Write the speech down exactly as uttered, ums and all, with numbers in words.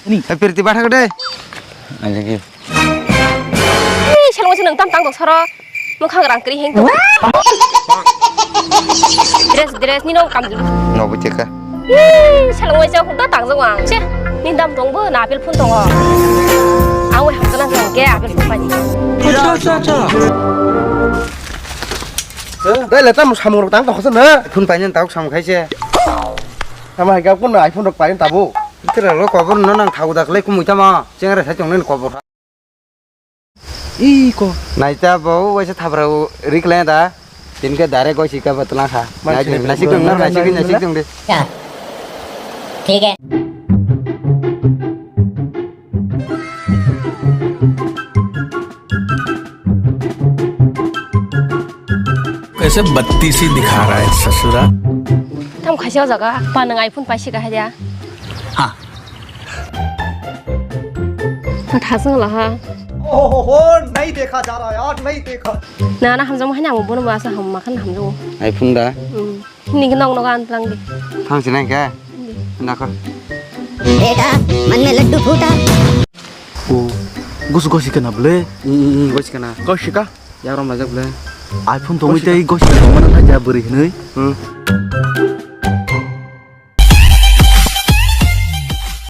Ni. Eh, pirti bathak de. Ani ki. Ih, selong sing nang tam tang dong soro. Mukhang rang kri heng tu. Dress, dress ni no kam dulu. No bu cheka. Ih, selong sing hukda tang jong ang. Che, ni dam dong bo na apple phone tongo. Ang wai hakna jong ke apple phone pani. Acha, acha, acha. Dai le tam samung rok tang tong khosna. Phone pani tang samung khai se. Tamo hai ka kun iPhone rok paiyun tabuk. Itra lo kobor no nang thagu daklai kumui tamo. Chengre sa chongnai kobor. Ih ko. Naita bo waisa thabra ri klai da. Tin ke dare goi sika batla kha. Manchini Nasik dong, nasik dong, nasik dong de. ठीक है। कैसे बत्तीसी दिखा रहा है ससुरा। Tam khaisi o jaga, pa nwng iPhone paisi ka hai dia. हाँ। Thasung la ha. ओहो, नहीं देखा जा रहा यार, नहीं देखा। Na na hamjang hai na amo bono ba sa ham ma khan hamjang. iPhone da. Hmm. Ni nok nok an tlang di. Thang sinai ka. Na ka. बेटा, मन में लड्डू फूटा। O, gus gosi kana ble. Hmm, hmm, hmm, gosi kana. Gosi ka. Yarom lajak ble. iPhone tongwi tei gosi tongmani kha ja bwrwi hinwi. Hmm.